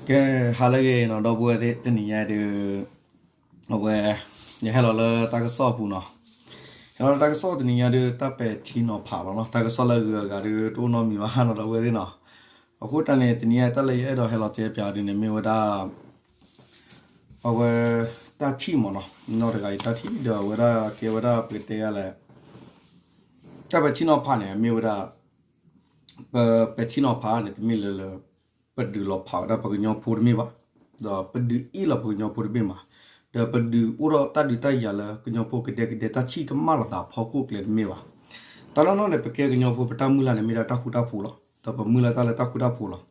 ကဲ ဟါလၢအဂ့ၤနီၤ ဒီပုၢ်ဝဲၢ်သ့ၣ် တနံၤညါဒီး အဝဲ ယဟဲလီၤလၢတၢ်ကစီၣ်အပူၤနီၤ. ဟဲလီၤလၢတၢ်ကစီၣ်တနံၤညါဒီး တၢ်ပဲာ်ထံနီၤဖးလီၤနီၤ. တၢ်ကစီၣ်လၢအဂုၤအဂၤဒီး တအိၣ်နီတမံၤဘၣ်နီၤ ဒီပုၢ်ဝဲၢ်သ့ၣ်နီၤ. အဃိတၢ်န့ၣ် တနံၤညါတၢ်လၢယအဲၣ်ဒိးဟဲလီၤတဲပၠးဒ်န့ၣ် မ့ၢ်ဝဲဒၣ် အဝဲ တၢ်ထံၣ်မးနီၤ, နီၢ်တဂၤအံၤတၢ်ထံၣ်ဒီး အဝဲဒၣ်ကဲဝဲဒၣ်ပကတဲယၤလဲၣ်, တၢ်ပဲာ်ထံနီၤဖးန့ၣ် မ့ၢ်ဝဲဒၣ် ပပဲာ်ထံနီၤဖးန့ၣ် တမ့ၢ်လၢလၢ ပဒုးလီၤဖးဝဲဒၣ်ပကညီဖိတမ့ၢ်ဘၣ်, ဒီးပဒုးအ့ၣ်လီၤပကညီဖိတမ့ၢ်ဘၣ်, ဒီးပဒုးအိၣ်ထီၣ်တၢ်ဒုးတၢ်ယၤလၢကညီဖိကဒဲကဒဲတၢ်ထံၣ်ကမၣ်လိာ်သးအဖီခိၣ်ကျဲတမ့ၢ်ဘၣ်. တၢ်နီၢ်နီၢ်န့ၣ် ပကဲကညီဖိပတၢ်မုၢ်လၢ်န့ၣ် မ့ၢ်ဒၣ်တၢ်ဃူတၢ်ဖိးလီၤ. ဒီးပမုၢ်လၢ်တၢ်လၢတၢ်ဃူတၢ်ဖိးလီၤ.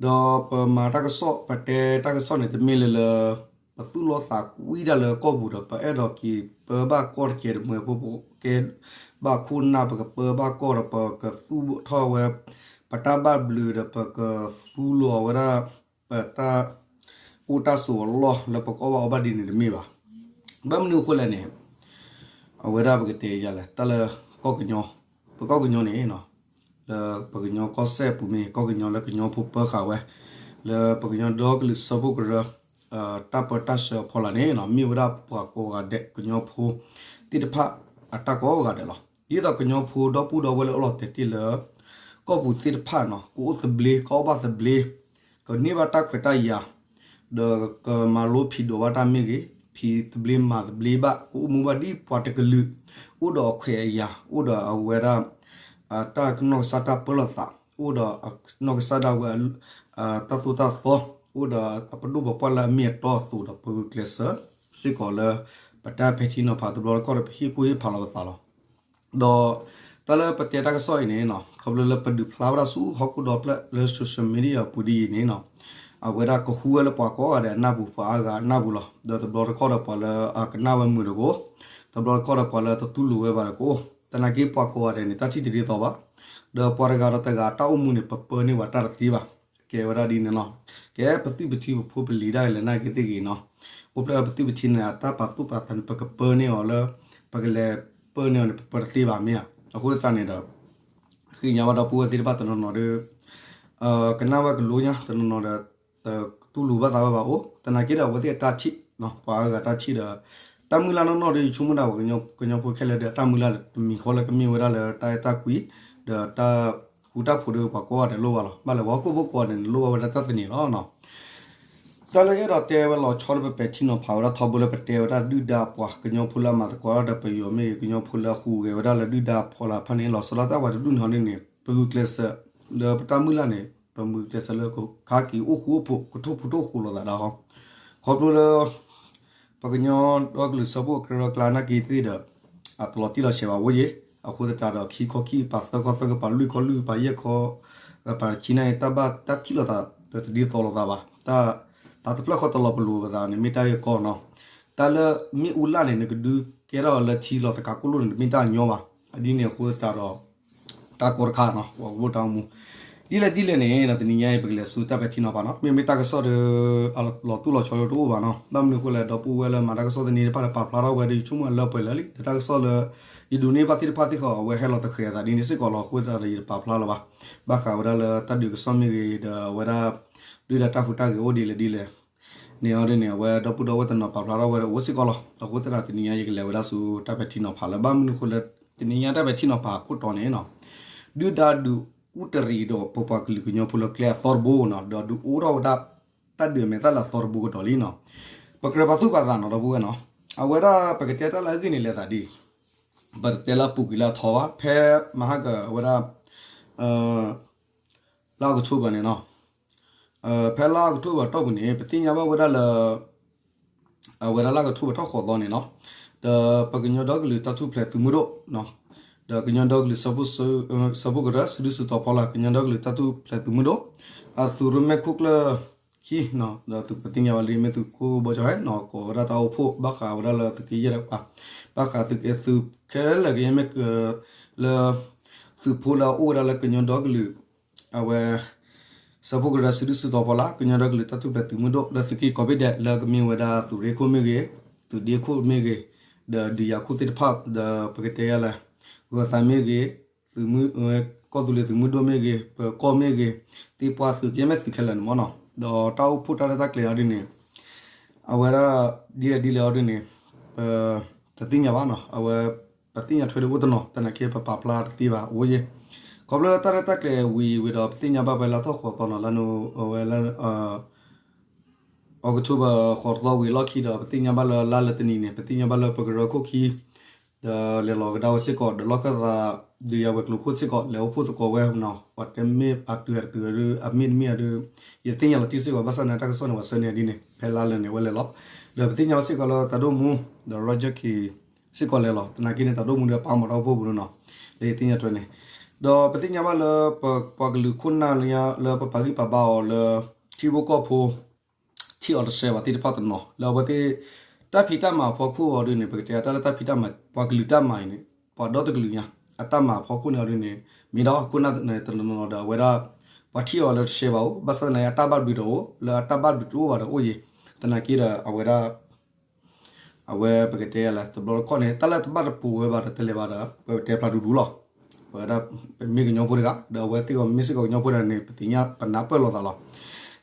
ဒီးပမၤတၢ်ကစီၣ် ပတဲတၢ်ကစီၣ်န့ၣ် တမ့ၢ်လၢလၢ ပသူၣ်လီသးကွံတၢ်လၢကီၢ်ပူၤဒီး ပအဲၣ်ဒိးက့ၤပၢဘၣ်ကီၢ်တကဲးတမှဲၤဖိ ပကဲဘၣ်ခိၣ်နၢ် ပကပၢဘၣ်ကီၢ်ဒီး ပကသူၣ်ထီၣ်ဝဲ ပတၢ်ဘၣ်ဘျုးဒီး ပကသူလီၤဝဲဒၣ် ပတၢ်အိၣ်တၢ်ဆိးအလီၢ်လၢပကအီၣ်ဘၣ်အီဘၣ်ဒ်န့ၣ်တမ့ၢ်ဘၣ်. ဘၣ်မနုၤအဃိလဲၣ်န့ၣ် အဝဲဒၣ်ပကတဲယၤလဲၣ် တၢ်လၢကီၢ်ကညီ, ပကီၢ်ကညီန့ၣ် လၢပကညီကီၢ်စဲၣ်အပူၤမ့ၢ် ကီၢ်ကညီလၢကညီဖိပၢဃာ်ဝဲ လၢပကညီဒီကလုာ်စၢဖှိၣ်ကရၢ တၢ်ပၢတၢ်ဆှၢအဖီလာ်န့ၣ် မ့ၢ်ဝဲဒၣ်ပှၤကိးဂၤဒဲး ကညီဖိသ့ၣ်တဖၣ်အတၢ်ကိးဂၤဒဲးလီၤ. ဒ်သိးကညီဖိဒီပုၢ်ဒီဝဲၢ်လၢအလီၤတဲာ်တ့ၢ်လၢ ကီၢ်ပူၤသ့ၣ်တဖၣ်နီၤ ကအိၣ်သဘျ့ ကအီၣ်ဘၣ်သဘျ့ ကန့ၢ်ဘၣ်တၢ်ခွဲးတၢ်ယာ် ဒီးကမၤလိဖံးဒိးဘၣ်တၢ်မ့ၢ်ဂ့ၤ, ဖံးသဘျ့မၤသဘျ့ဘၣ် ကအိၣ်မူဘၣ်ဒ်ပှၤတကလုာ် အိၣ်ဒီးအခွဲးအယာ် အိၣ်ဒီးအဝဲဒၣ် တၢ်ကနီၢ်ကစၢ်တၢ်ပၢလီၤသး အိၣ်ဒီးနီၢ်ကစၢ်ဒၣ်ဝဲ တၢ်သိၣ်တၢ်သီ အိၣ်ဒီးအပဒိၣ်ပပှၢ်လၢအမ့ၢ်အတီအသိးဒီး ပဂုာ်ကျဲးစၢးစ့ၢ်ကီးလၢ ပတၢ်ပဲာ်ထံနီၤဖးတဘျီတခီၣ်ဒီး ပဟ့ၣ်ကူၣ်ဟ့ၣ်ဖးလီၤပသးလီၤ. ဒီးတၢ်လၢပတဲတၢ်ကစီၣ်အံၤန့ၣ် ခီဖျိလၢပဒုးဖျါဝဲဒၣ်ဆူဟီၣ်ခိၣ်ဒီဖျၢၣ်လၢ social media အပူၤဒ်အံၤန့ၣ်နီၤ, အဝဲဒၣ်ကဟူဝဲလၢပှၤကိးဂၤဒဲးအနၢ်ပူၤ ပှၤအါဂၤအနၢ်ပူၤလီၤ. ဒီးတဘျီတခီၣ်ဒီးပှၤလၢအကနၣ်ဝဲမုာ်ဒီးကအိၣ်, တဘျီတခီၣ်ဒီးပှၤလၢတတူၢ်လိာ်ဝဲဘၣ်ဒီးကအိၣ်, သနာ်က့ပှၤကိးဂၤဒဲးန့ၣ် တၢ်ထံၣ်တဒ်သိးဘၣ်, ဒီးပှၤတဂၤဒီးတဂၤတၢ်အိၣ်မူန့ၣ် ပပၢန့ၢ်ဝဲတၢ်တသ့ဘၣ်. ကဲဝဲဒၣ်ဒ်န့ၣ်လီၤ. ကဲပသုးပထံပဖိပလံၤဒၣ်လဲာ်နာ်က့သ့ၣ်ဂ့ၤနီၤ, အိၣ်ဖျဲၣ်လၢပသုးပထံန့ၣ် အတၢ်ပာ်သူၣ်ပာ်သးန့ၣ် ပကပၢန့ၢ်အီၤလၢ ပကလဲၤပၢန့ၢ်အီၤန့ၣ် ပပၢတသ့ဘၣ်မ့ၢ်ဧါ. အဃိသတးန့ၣ်ဒီး ဃ့ကညးဘၣ်ဒီပုၢ်ဝဲၢ်သ့ၣ်တဖၣ်တနီၤနီၤဒီး ကနၣ်ဝဲကလိညါ တနီၤနီၤဒီး တတူၢ်လိာ်ဘၣ်သးဝဲဘၣ်အိၣ်, သနာ်က့ဒီးအဝဲသ့ၣ်အတၢ်ထံၣ် ပှၤအါဂၤတၢ်ထံၣ်ဒီး တၢ်မုၢ်လၢ်နီၢ်နီၢ်ဒီး ယဆိကမိၣ်ဒၣ်ပှၤကညီဖိခဲလၢာ်ဒီး တၢ်မုၢ်လၢ်လၢတမံၤဃီလၢကမ့ၢ်ဝဲဒၣ်လၢတၢ်အဲၣ်တၢ်ကွံ ဒီးတၢ်ဃူတၢ်ဖိးဒီးပှၤကိးဂၤဒဲးလိၣ်ဘၣ်လီၤ. ဘၣ်လဲၣ်ပှၤဟီၣ်ခိၣ်ဖိကိးဂၤဒဲးန့ၣ် လိၣ်ဘၣ်ဝဲဒၣ်တၢ်သန့ၤလီၤနီၤ. တၢ်လၢယအဲၣ်ဒိးတဲဝဲလီၤဆီလၢပပဲာ်ထံနီၤဖးဝဲဒၣ်ထီဘိလၢပတဲဝဲဒၣ် ဒုၣ်ဒါပှၤကညီဖိလၢအမၤသကိးတၢ်ဒီးပယီၤမ့ၢ်ဂ့ၤ ကညီဖိလၢအဟူးဂဲၤဝဲဒၣ်လၢဒုၣ်ဒါအဖီလာ်တဖၣ်န့ၣ် လီၤဆီဒၣ်တၢ်ပှၤတဒူၣ်န့ၣ်ဟီန့ၣ်န့ၣ် ပဂုာ်ကျဲးစၢး လၢပတၢ်မုၢ်လၢ်န့ၣ် ပမုာ်ကျဲးစၢးလၢကခါက့ၤအိၣ်ဃူအိၣ်ဖိး ကထိၣ်ဖူးထိၣ်ဃူလိာ်သးဒၣ်ဟီ ခီဖျိလၢ ပှၤကညီဒီကလုာ်စၢဖှိၣ်ကရၢကျါနာ်က့သ့ၣ်ဒီး အတလီၤတံၢ်လီၤဆဲးဘၣ်အိၣ်ယ့ၣ်, အဃိသတးဒီး ခံခီခံကပၤသၢခီသၢကပၤလွံၢ်ခီလွံၢ်ကပၤယဲၢ်ခီ ကပၤတဆံနာ်က့ တၢ်ဘၣ်တၢ်ထံၣ်လိာ်သး တဒ်သိးလိာ်သးဘၣ်, တၢ်သးတဖျၢၣ်ဃီတလီၤပလိာ်ပသးန့ၣ် မ့ၢ်တၢ်ဂ့ၢ်ကီနီၤ. တၢ်လၢမ့ၣ်အူလၢ်န့ၣ် နကဒုးကဲထီၣ်လၢထံလီၤသကးကိၣ်လိၣ်န့ၣ် တမ့ၢ်တၢ်ညီဘၣ်. အဒ်န့ၣ်အဃိသတးဒီး တၢ်ကီတခါနီၤ ပှၤကဘိၣ်တၢ်အိၣ်မူ ဒ်လဲၣ်ဒ်လဲၣ်န့ၣ်ဒီး တနံၤညါအံၤ ပကလဲၤဆူတၢ်ပဲာ်ထံနီၤဖးနီၤ. မ့မ့ၢ်တၢ်ကစီၣ်ဒီး အလီၤတိၢ်လီၤဆီဒီးတအိၣ်ဘၣ်နီၤ. ဘၣ်မနုၤအဃိလဲၣ် ဒီပုၢ်ဝဲၢ်လၢမၤတၢ်ကစီၣ်သန့တဖၣ်ဒီး ပာ်ဖျါထီၣ်ဝဲဒီး ယဆိကမိၣ်အလၢပှဲၤလၢာ်လံ. ဒီးတၢ်ကစီၣ်လၢ ယဒိးန့ၢ်ဘၣ်သ့ၣ်တဖၣ်သ့ၣ်ဃီ အဝဲဟဲလီၤသဃဲၤအသးဒ်န့ၣ်စ့ၢ်ကီးလီၤ. အဃိသတးဒီး ယတပာ်ဖျါလၢၤဘၣ်. ဘၣ်ဃးဝဲဒၣ်လၢတၢ်ဒုးကစီၣ်မ့ၢ်ဂ့ၤ ဒီးအဝဲဒၣ် ဒုၣ်ဒါတၢ်ဟူးတၢ်ဂဲၤအိၣ်ဒ်လဲၣ်ဒ်လဲၣ် န့ၣ်အီၤဒ်န့ၣ် အဝဲဒီပုၢ်ဒီဝဲၢ်တနီၤပာ်ဖျါထီၣ်ဝဲဒီးအိၣ်စ့ၢ်ကီးလီၤ. အဃိသတးဒီး တနံၤညါယကလဲၤဝဲဒၣ်ဆူတၢ်ပဲာ်ထံနီၤဖးလၢ ဘၣ်မနုၤအဃိလၢ တနံၤညါတၢ်ပဲာ်ထံနီၤဖးအခိၣ်တီန့ၣ်နီၤ ဒုၣ်ဒါဒုးကူၣ်တရံးဒီးပပှၤကလုာ်ကညီဖိလၢကျဲအသီတဘိနီၤ ဒီးဒုးအိၣ်ထီၣ်ဝဲဒၣ် တၢ်ဒုးအမဲာ်သၣ်လၢအသီတဘိကဒီးလံနီၤ. ပကြၢးပာ်သူၣ်ပာ်သးနီၤ ဒီပုၢ်ဝဲၢ်နီၤ. အဝဲဒၣ်ပကတဲတၢ်လၢအဂ့ၢ်န့ၣ်လဲၤသးဒ် ပတတဲလၢအပူၤကွံာ်လၢအထီဘၣ် ဖဲမဟါကဝဲဒၣ် လါအီးကထိဘၢၣ်န့ၣ်နီၤ, ဖဲလါအီးကထိဘၢၣ်အတီၢ်ပူၤန့ၣ် ပသ့ၣ်ညါဘၣ်ဝဲဒၣ်လၢ အဝဲဒၣ်လါအီးကထိဘၢၣ်ထီၣ်ဃိးသီန့ၣ်နီၤ, ဒီးပကညီဒီကလုာ်တၢ်ထူၣ်ဖျဲးသုးမုၢ်ဒိၣ် ဒီးကညီဒီကလုာ်စၢဖှိၣ်ကရၢ စုဒုစုတီၤဖီလာ် ကညီဒီကလုာ်တၢ်ထူၣ်ဖျဲးသုးမုၢ်ဒိၣ် အသုးရ့မဲာ်ခိၣ်ကျၢၢ်ခံနီၤ, ဒီးသုးပသ့ၣ်ညါဝဲလံ မ့ၢ်သုးခိၣ်ဘီကၠီဟဲနီၤ ကိးဝဲဒၣ်တၢ်အိၣ်ဖှိၣ် ဘၣ်ဃးဝဲဒၣ်လၢသုးက့ယဲၢ်တကပၤ, ဘၣ်ဃးသုးက့သုးခဲလၢာ်က့ၤမ့ၢ်လၢ သုးဖိလၢအအိၣ်ဝဲဒၣ်လၢကညီဒီကလုာ် အဝဲ စၢဖှိၣ်ကရၢစုဒုစုတီၤဖီလာ် ကညီဒီကလုာ်တၢ်ထူၣ်ဖျဲးသုးမုၢ်ဒိၣ် လၢသုးက့ကိးဘ့ၣ်ဒဲး လၢကမ့ၢ်ဝဲဒၣ်သုးရ့ခိၣ်မ့ၢ်ဂ့ၤ, သုးဒ့ခိၣ်မ့ၢ်ဂ့ၤ, ဒီးဒုးယၤခိၣ်သ့ၣ်တဖၣ် ဒီးပကတဲယၤလၢ ဂၢၤသးမ့ၢ်ဂ့ၤ, သုးမုၢ်, ကီၢ်သူလ့ၤသုးမုၢ်ဒိၣ်မ့ၢ်ဂ့ၤ, ပၢၤကီၢ်မ့ၢ်ဂ့ၤ, သ့ၣ်ပှၢ်သုးက့မ့ၢ်သုးခဲလၢာ်န့ၣ်မ့ၢ်နီၤ, ဒီးတၢ်အိၣ်ဖှိၣ်တၢ်ရဲၣ်တၢ်ကျဲၤအီၤဒ်န့ၣ် အဝဲဒၣ် ဒ်လဲၣ်ဒ်လဲၣ်အီၤဒ်န့ၣ် ပတသ့ၣ်ညါဘၣ်နီၤ. အဝဲ ပသ့ၣ်ညါထွဲဒၣ်အိၣ်တနီၤ သနာ်က့ပပာ်ဖျါတသ့ဘၣ်အိၣ်ယဲၢ်. ခီဖျိလၢတၢ်ရဲၣ်တၢ်ကျဲၤဝံၤဝံၤဒီး ပသ့ၣ်ညါဘၣ်ဖဲလါထီၣ်ဃိးသီနီၤ လၢအဝဲ October ဃိးသီဝံၤအလီၢ်ခံဒီး ပသ့ၣ်ညါဘၣ်လၢလါလၢတနံၤန့ၣ် ပသ့ၣ်ညါဘၣ်လၢပကရၢခိၣ်ခံ ဒီးလဲၤလီၤကဒါဝဲစ့ၢ်ကီး ဒီးလီၢ်ခၢၣ်သး ဒုးယၤဝဲၤကျိၤခိၣ်စ့ၢ်ကီး လဲၤအိၣ်ဖှိၣ်သကိးဝဲနီၤ. ပှၤတမ့ၢ်အတုၤအတတုၤဒီး အမ့ၢ်တမ့ၢ်အဒုး ယသ့ၣ်ညါလီၤတံၢ်စ့ၢ်ကီး ဘၣ်ဆၣ်သနာ်က့တၢ်ကစီၣ်န့ၣ် ပှၤဆှၢန့ၢ်ဒ်န့ၣ် ဖဲလါလၢန့ၣ် အဝဲလဲၤလီၤ. ဒီးပသ့ၣ်ညါဝဲစ့ၢ်ကီးလၢတၢ်ဒိၣ်မူ ဒီး Roger Khin စ့ၢ်ကီးလဲၤလီၤ. သနာ်က့န့ၣ် တၢ်ဒိၣ်မူဒီးပာ်မၤတၢ်အိၣ်ဖှိၣ်ပူၤနီၤ လၢယသ့ၣ်ညါထွဲန့ၣ်. ဒီးပသ့ၣ်ညါဘၣ်လၢ ပပှၤကလုာ်ခိၣ်နၢ်လၢပပာ်ဂံၢ်ပာ်ဘါအီၤလၢ ထံဖိကီၢ်ဖိ ထံၣ်အီၤတဆှဲဘၣ်သ့ၣ်တဖၣ်တနီၤ လၢအဝဲသ့ၣ် တၢ်ဖံးတၢ်မၤအဖီခိၣ်အီၤဒ်န့ၣ် ပကတဲတၢ်လၢတၢ်ဖံးတၢ်မၤ ပှၤကလုာ်တၢ်မၤအံၤန့ၣ် ပှၤဒီတကလုာ်ညါ အတၢ်မၤအဖီခိၣ်န့ၣ်အီၤဒ်န့ၣ် မ့ၢ်ဒီးခိၣ်နၢ်တနီၤနီၤဒီး အဝဲဒၣ် ပှၤထံၣ်အီၤလၢတဆှဲဘၣ်အိၣ် ဘၣ်ဆၣ်သနာ်က့အတၢ်ဘၣ်ဘျုးဒီးအိၣ် လၢအတၢ်ဘၣ်ဘျုးတအိၣ်ဘၣ်ဒီးအိၣ်ယံၤ သနာ်က့ဒီး အဝဲဒၣ် အဝဲပကတဲယၤလဲၣ် တဘျီတခီၣ်န့ၣ် တၢ်လၢတဘၣ်တပိာ်ဝဲဘၣ်ဒီးတလဲၤဘၣ်ဒီး ပကတဲဖျါဒူဒူလီၤ. အဝဲဒၣ် ပမ့ၢ်ကညီဖိတဂၤ ဒီးအဝဲသ့ၣ်ကီးမ့ၢ်စ့ၢ်ကီးကညီဖိတဂၤန့ၣ် ပသ့ၣ်ညါပနၢ်ပၢၢ်လိာ်သးလီၤ.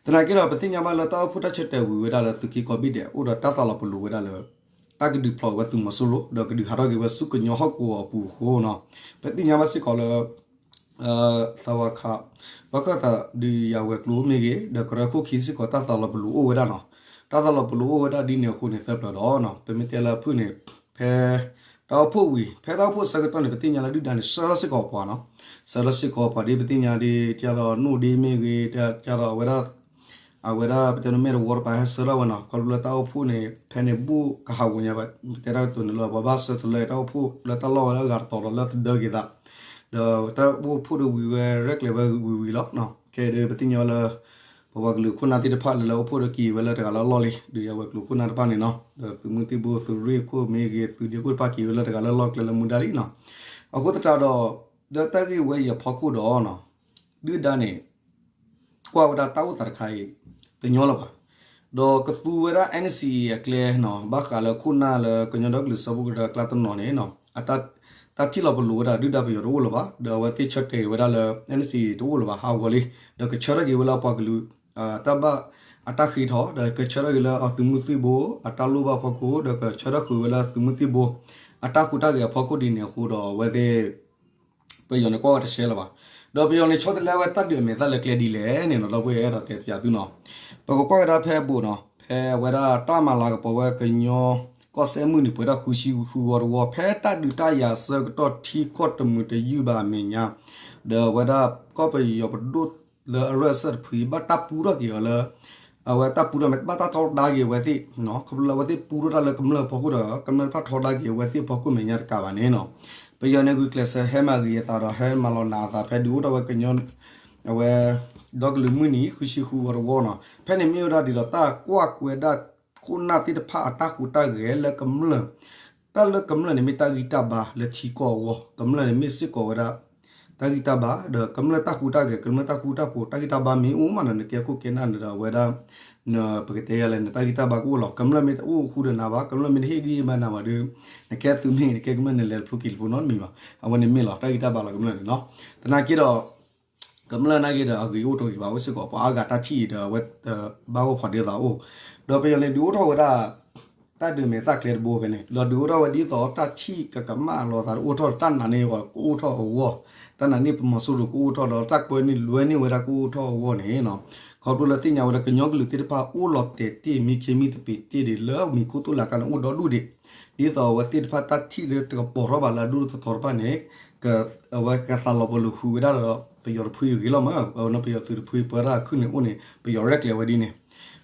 သနာ်က့ဒီး ပသ့ၣ်ညါဘၣ်လၢတၢ်အိၣ်ဖှိၣ်တၢ်ဆၢတဲာ်ဝံၤဝဲဒၣ်လၢသုးက့ကိးဘ့ၣ်ဒဲး အိၣ်ဒီးတၢ်သးလီၤပလိာ်ဝဲဒၣ်လၢ တၢ်ကဒုးဖျိးဝဲသုးမီၤစိရိၤ ဒီးကဒုးဟးထီၣ်က့ၤဝဲဆူကညီဟီၣ်ကဝီၤအပူၤအဃိနီၤ ပသ့ၣ်ညါဘၣ်စ့ၢ်ကီးလၢ သဝခ လီၢ်ခၢၣ်သးဒုးယၤဝဲၤကျိၤမ့ၢ်ဂ့ၤ ဒီးကရၢခိၣ်ခံစ့ၢ်ကီးတၢ်သးလီၤပလိာ်အိၣ်ဝဲဒၣ်နီၤ. တၢ်သးလီၤပလိာ်အိၣ်ဝဲဒၣ်ဒ်န့ၣ်အဃိန့ၣ် သၢပျၢၤဒီး ပမ့ၢ်တဲလၢအဖုၣ်န့ၣ် ဖဲ တၢ်အိၣ်ဖှိၣ်ဝံၤ ဖဲတၢ်အိၣ်ဖှိၣ်ဆၢကတီၢ်န့ၣ် ပသ့ၣ်ညါလၢဒုၣ်ဒါန့ၣ် ဆှၢထီၣ်စ့ၢ်ကီးပှၤနီၤ. ဆှၢထီၣ်စ့ၢ်ကီးပှၤဒ်ပသ့ၣ်ညါဒ် ကၢ်ဒီးနိၣ်ဒ့မ့ၢ်ဂ့ၤ ကၢ်ဒီးအဝဲဒၣ် အဝဲဒၣ်ပတဲန့ၣ်မ့ၢ်တဝီတပၤဟဲဆှၢထီၣ်ဝဲနီၤ. ခီဖျိလၢတၢ်အိၣ်ဖှိၣ်န့ၣ် ဖဲန့ၣ်ဘူၣ်ကဟးဂီၤညါဘၣ် ပတဲတၢ်ကတိၤန့ၣ်လၢ ပှၤဘၣ်ဆှၢတလၢတၢ်အိၣ်ဖှိၣ်လၢတၢ်လီၢ်ဝဲလၢအဂၤတတီၤလီၤလၢသဒၢက့ၤသး ဒီးတၢ်အိၣ်ဖှိၣ်ဒီးဝံၤဝဲရဲၣ်ကျဲၤဝဲဝံၤဝံၤလီၤ. ခဲအံၤဒီးပသ့ၣ်ညါလၢ ပပှၤကလုာ်ခိၣ်နၢ်သ့ၣ်တဖၣ်လၢလၢအိၣ်ဖှိၣ်ဒီးက့ၤဝဲလၢတဂၤလၢအလီၢ်လံ ဒုးယၤဝဲၤကျိၤခိၣ်နၢ်တဖၣ်န့ၣ်နီၤ ဒီးသုးမုၢ်သံၣ်ဘိ သုးရ့ၣ်ခိၣ်မ့ၢ်ဂ့ၤ သုးဒ့ခိၣ်တဖၣ်က့ၤဝဲလၢတဂၤလၢအလီၢ်ကျဲလၢမူဒါလံနီၤ. အဃိသတးဒီး လၢတၢ်ဂ့ၢ်ဝဲအံၤအဖီခိၣ်ဒီး ဒုၣ်ဒါန့ၣ် ကွၢ်ဝဲဒၣ်တၢ်အိၣ်သးတခါအံၤ တညီလၢၤဘၣ်. ဒီးကသူဝဲဒၣ် NCA အကျဲနီၤ ဘၣ်ဃးလၢခိၣ်နၢ်လၢကညီဒီကလုာ်စၢဖှိၣ်ကရၢအကျါတနီၤန့ၣ် တၢ်ထံၣ်လီၤပလိာ်ဝဲဒၣ်ဒုၣ်ဒါပယီၤတအိၣ်လၢၤဘၣ် ဒီးအဝဲသ့ၣ်ဆၢတဲာ်ဝဲဒၣ်လၢ NCA တအိၣ်လၢၤဘၣ် ဟးဂီၤလံ ဒီးကဆၢထၢၣ်က့ၤဝဲလၢအပှၤကလုာ် တၢ်ဘၣ်အတၢ်ဃ့ထီၣ် ဒီးကဆၢထၢၣ်က့ၤလၢအသုးမုၢ်သံၣ်ဘိ အတၢ်လိၣ်ဘၣ်အဖီခိၣ် ဒီးကဆၢထၢၣ်ဃုာ်ဝဲလၢသုးမုၢ်သံၣ်ဘိ အတၢ်ဟူးတၢ်ဂဲၤအဖီခိၣ်ဒ်န့ၣ်အဃိဒီးအဝဲသ့ၣ် ပယီၤန့ၣ်ကွၢ်ဝဲတဆဲးလၢၤဘၣ်. ဒီးပယီၤန့ၣ်ဆီတလဲဝဲတၢ်ဒုးအမဲာ်သၣ်လၢကျဲဒ်လဲၣ်န့ၣ်နီၤ ဒီပုၢ်ဝဲၢ်အဲၣ်ဒိးတဲပၠးသုနီၤ ပကကွၢ်ကဒါဖဲအဘူးနီၤ ဖဲအဝဲဒၣ်တၢ်မၤလၤကပီၤဝဲကညီကီၢ်စဲၣ်မုၢ်နံၤပှဲၤဒၣ်ဃုဆံဃုဝီတဝီ ဖဲတၢ်ဒုးတၢ်ယၤဆၢကတီၢ်ထံကီၢ်တမုာ်တယုၢ်ဘၣ်အမဲာ်ညါ ဒီးအဝဲဒၣ်ကီၢ်ပယီၤပဒိၣ်လၢအရၢၢ်အစၢၢ်တဖု ဘၣ်တၢ်ပူထီၣ်က့ၤအီၤလၢ အဝဲတၢ်ပူထီၣ်မဲာ် ဘၣ်တၢ်ထီဒါက့ၤအဝဲသ့ၣ် ခီဖျိလၢအဝဲသ့ၣ်ပူထီၣ်တၢ်လၢကမျၢၢ်အဖီခိၣ်ဒီး ကမျၢၢ်တဖၣ်ထီဒါက့ၤအဝဲသ့ၣ်အဖီခိၣ်မဲာ်ညါတကးဘၣ်န့ၣ်နီၤ ပယီၤန့ၣ်ဂုာ်ကျဲးစၢးဟဲမၤဂ့ၤအသးဒီးဟဲမၤလီၤနးအသးဖဲဒုးအိၣ်ထီၣ်ဝဲကညီ အဝဲ ဒီကလုာ်မုၢ်နံၤ ဃုဆံဃုဝီတဝီနီၤ ဖဲန့ၣ်မ့ၢ်ဝဲဒၣ်ဒ်သိးတၢ်ကွၢ်ကွဲဒၣ် ခိၣ်နၢ်သ့ၣ်တဖၣ်အတၢ်ဟူးတၢ်ဂဲၤလၢကမျၢၢ် တၢ်လၢကမျၢၢ်န့ၣ်မ့ၢ်တၢ်ဂံၢ်တၢ်ဘါလၢထံကီၢ်အဂီၢ် ကမျၢၢ်န့ၣ်မ့ၢ်စ့ၢ်ကီးဝဲဒၣ် တၢ်ဂံၢ်တၢ်ဘါ ဒီးကမျၢၢ်တၢ်ဟူးတၢ်ဂဲၤ ကမျၢၢ်တၢ်ဃူတၢ်ဖိး တၢ်ဂံၢ်တၢ်ဘါမ့ၢ်အိၣ်မးနီၤ နကဲခိၣ်ကဲနၢ်န့ၣ်ဒီးအဝဲဒၣ် ပကတဲယၤလဲၣ် နတၢ်ဂံၢ်တၢ်ဘါကအိၣ်လီၤ. ကမျၢၢ်မ့ၢ်တအိၣ်ဃူဒီးနၤဘၣ် ကမျၢၢ်မ့ၢ်တဟ့ၣ်ဂံၢ်ဘါနၤဘၣ်ဒီး နကဲသုးမ့ၢ် နကဲကမျၢၢ်နလဲၤတဖျိက့ၤတဖျိနီတမံၤဘၣ်. အဝဲန့ၣ်မ့ၢ်လီၤ တၢ်ဂံၢ်တၢ်ဘါလီၤကမျၢၢ်န့ၣ်နီၤ. သနာ်က့ဒီး ကမျၢၢ်နာ်က့ဒီးအဂ့ၤအိၣ်တဂ့ၤဘၣ်အိၣ်စ့ၢ်ကီး ပှၤအါဂၤတၢ်ထံၣ်အံၤဒီးအဝဲ ဘၣ်ဂီၢ်ဖီဒ့သးအိၣ် ဒီးပယီၤန့ၣ်ဒုးအိၣ်ထီၣ်ဝဲဒၣ် တၢ်ဒုးမဲာ်သၣ်ကျဲတဘိဖဲန့ၣ် ဒီးဒုးအိၣ်ထီၣ်ဝဲဒ်သိးတၢ်ထံၣ်ကကမၣ်အလီၤသးတအိၣ်ထီၣ် တၢ်နာ်န့ၢ်အီၤကအိၣ်ထီၣ်အဂီၢ် တၢ်နာ်န့ၢ်ပမီၤစိရိၤကအိၣ်ထီၣ်ဒီးတၢ်ကွဲန့ၢ်လွဲန့ၢ်ဝဲဒၣ်ကအိၣ်ထီၣ်အဂီၢ်န့ၣ်နီၤ ခီဖျိလၢသ့ၣ်ညါဝဲလၢကညီကလုာ်သ့ၣ်တဖၣ်အိၣ်လီၤတဲာ်တ့ၢ်မံခ့မံသပ့ၤတ့ၢ်ဒံးလၢမံၤခိၣ်သိၣ်လၢ်ကျါန့ၣ်အိၣ်ဒီဒူၣ်ဒံး ဒ်သိးအဝဲသ့ၣ်တဖၣ်တၢ်ထံၣ်လၢတကပီၤထီၣ်ဘၣ်လၢအဒိၣ်ထီၣ်ထီတဖၣ်န့ၣ် အဝဲကသးလီၤပလိာ်ဃုာ်ဝဲဒၣ်ဒီး ပယီၤတဖုအံၤဂ့ၤလီၤမး အဝဲန့ၣ်ပယီၤသုးတဖုပှဲၤဒၣ်အခုၣ်န့ၣ်အိၣ်န့ၣ် ပယီၤရဲၣ်ကျဲၤဝဲဒ်န့ၣ်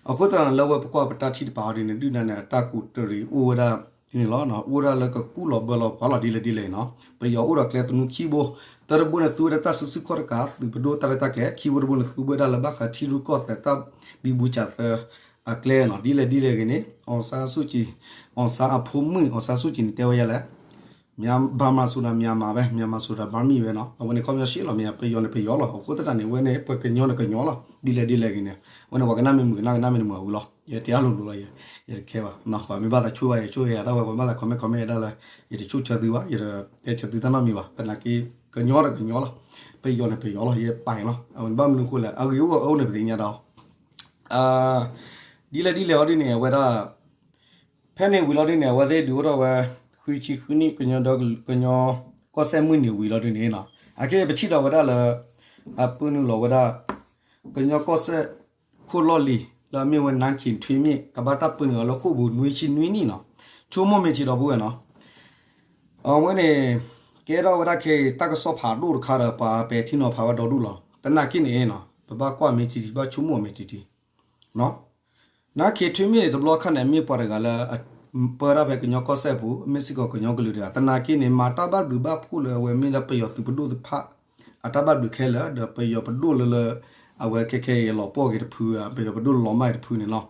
အဃိသတးန့ၣ်လၢဝဲပကွၢ်ပတၢ်ထံၣ်တပၤအီၤဒ်န့ၣ် ဒုၣ်ဒါန့ၣ် အတၢ်ကူးတရံးအိၣ်ဝဲဒၣ်ဒ်န့ၣ်လီၤ. အိၣ်ဝဲဒၣ်လၢကကူၣ်လီၤဘၢလီၤပှၤလီၤဒ်လဲၣ်ဒ်လဲၣ်နီၤ ပယီၤအိၣ်ဒီးကျဲသနူခံဘိ တၢတဘိန့ၣ်သူဝဲဒၣ်တၢ်စုဆူၣ်ခီၣ်တကး သုးပဒိၣ်တၢ်ရဲၣ်တၢ်ကျဲၤ ခံဘိတဘိန့ၣ်သူဝဲဒၣ်လၢဘၣ်ဃးထံရူၢ်ကီၢ်သဲးတၢ်ဘံဘူစၢ်သၢ အကျဲနီၤ ဒ်လဲၣ်ဒ်လဲၣ်ဂ့ၤန့ၣ် အောင်ဆန်းစုကြည် အောင်ဆန်းအဖိမုၣ် အောင်ဆန်းစုကြည်န့ၣ် တဲဝဲယဲလဲၣ် မြန်မာဆိုတာ မြန်မာပဲ မြန်မာဆိုတာ ဗမာပဲနော် အဝဲန့ၣ်ခီပညီရှဲလီၤ မ့ၢ်ပယီၤန့ၣ်ပယီၤလီၤ အဃိသတးန့ၣ် အဝဲန့ၣ် ပှၤကညီန့ၣ်ကညီလီၤ ဒ်လဲၣ်ဒ်လဲၣ်ဂ့ၤန့ၣ် အဝဲန့ၣ် ပှၤကနၣ်မ့ၢ်မုာ်ကနၣ် ကနၣ်မ့ၢ်တမုာ်အဝံၤလီၤ ယတဲအလိၤလိၤလီၤ ယတခဲဘၣ် ပှၤမ့ၢ်ဘၣ်သးဆိၣ်ဂ့ၤ ဆိၣ်ဂ့ၤယၤဒၣ်ဝဲ ပှၤမ့ၢ်ဘၣ်သး comment comment ယၤဒၣ်လၢ ယတဆိၣ်ဆၢသုဘၣ် ယတတဲဆၢသုတၢ်နီတမံၤဘၣ် သနာ်က့ ကညီဒီးကညီလီၤ ပယီၤန့ၣ်ပယီၤလီၤ ယပာ်လီၤ အဝဲန့ၣ်ဘၣ်မနုၤအဃိလဲၣ် အဂ့ၤအိၣ်အအိၣ်န့ၣ် ပသ့ၣ်ညါဒီး ဒ်လဲၣ်ဒ်လဲၣ်အီၤဒ်န့ၣ် အဝဲဒၣ် ဖဲန့ၣ်ဝံၤလီၤဒ်န့ၣ် အဝဲသ့ၣ်ဒုးအိၣ်ထီၣ်ဝဲ ဃုဆံဃုနံၣ် ကညီဒီကလုာ် ကညီကီၢ်စဲၣ်မုၢ်နံၤဝံၤလီၤဒ်န့ၣ်နီၤ အခဲအံၤပထံၣ်ဒီးဝဲဒၣ်လၢ အပၢနုာ်လီၤဝဲဒၣ် ကညီကီၢ်စဲၣ် ခိၣ်လီၢ်လံၤ လၢအမ့ၢ်ဝဲ နါခ့ထွ့မ့ၣ် ကဘၣ်တၢ်ပၢနုာ်အီၤလၢဃိာ်ပူၤနွံဆံနွံနံၣ်နီၤ ဆိကမိၣ်မ့ၢ်ထံဒီပုၢ်ဝဲၢ်နီၤ အဝဲန့ၣ် ကဲထီၣ်ဝဲဒၣ်ခဲအံၤ တၢ်ကစီၣ်ဖးဒိၣ်တခါဒီး ပှၤပဲာ်ထံနီၤဖးဝဲဒီဒူၣ်လီၤ. သနာ်က့န့ၣ်နီၤ ပဘၣ်ကွၢ်မ့ၢ်တံၢ်တံၢ် ဘၣ်ဆိကမိၣ်အီၤမ့ၢ်တံၢ်တံၢ် နါခ့ထွ့မ့ၣ်န့ၣ် တဘျီခါန့ၣ် မ့ၢ်ပှၤတဂၤလၢ ပၢတၢ်ဖဲကညီကီၢ်စဲၣ်ပူၤ မ့ၢ်စ့ၢ်ကီးကညီကလုာ်တဂၤ သနာ်က့န့ၣ် မၤတၢ်ဘၣ်ဘျုးဘၣ်ဖှိၣ်လၢအဝဲမ့ၢ်ဒၣ်ပယီၤသုးပဒိၣ်တဖၣ် အတၢ်ဘၣ်ဘျုးခဲလၢာ် ဒီးပယီၤပဒိၣ်လၢလၢ အဝဲခဲခဲအံၤလီၤပှီၢ်က့ၤတဖု ပယီၤပဒိၣ်လီၤမၢ်က့ၤတဖုန့ၣ်နီၤ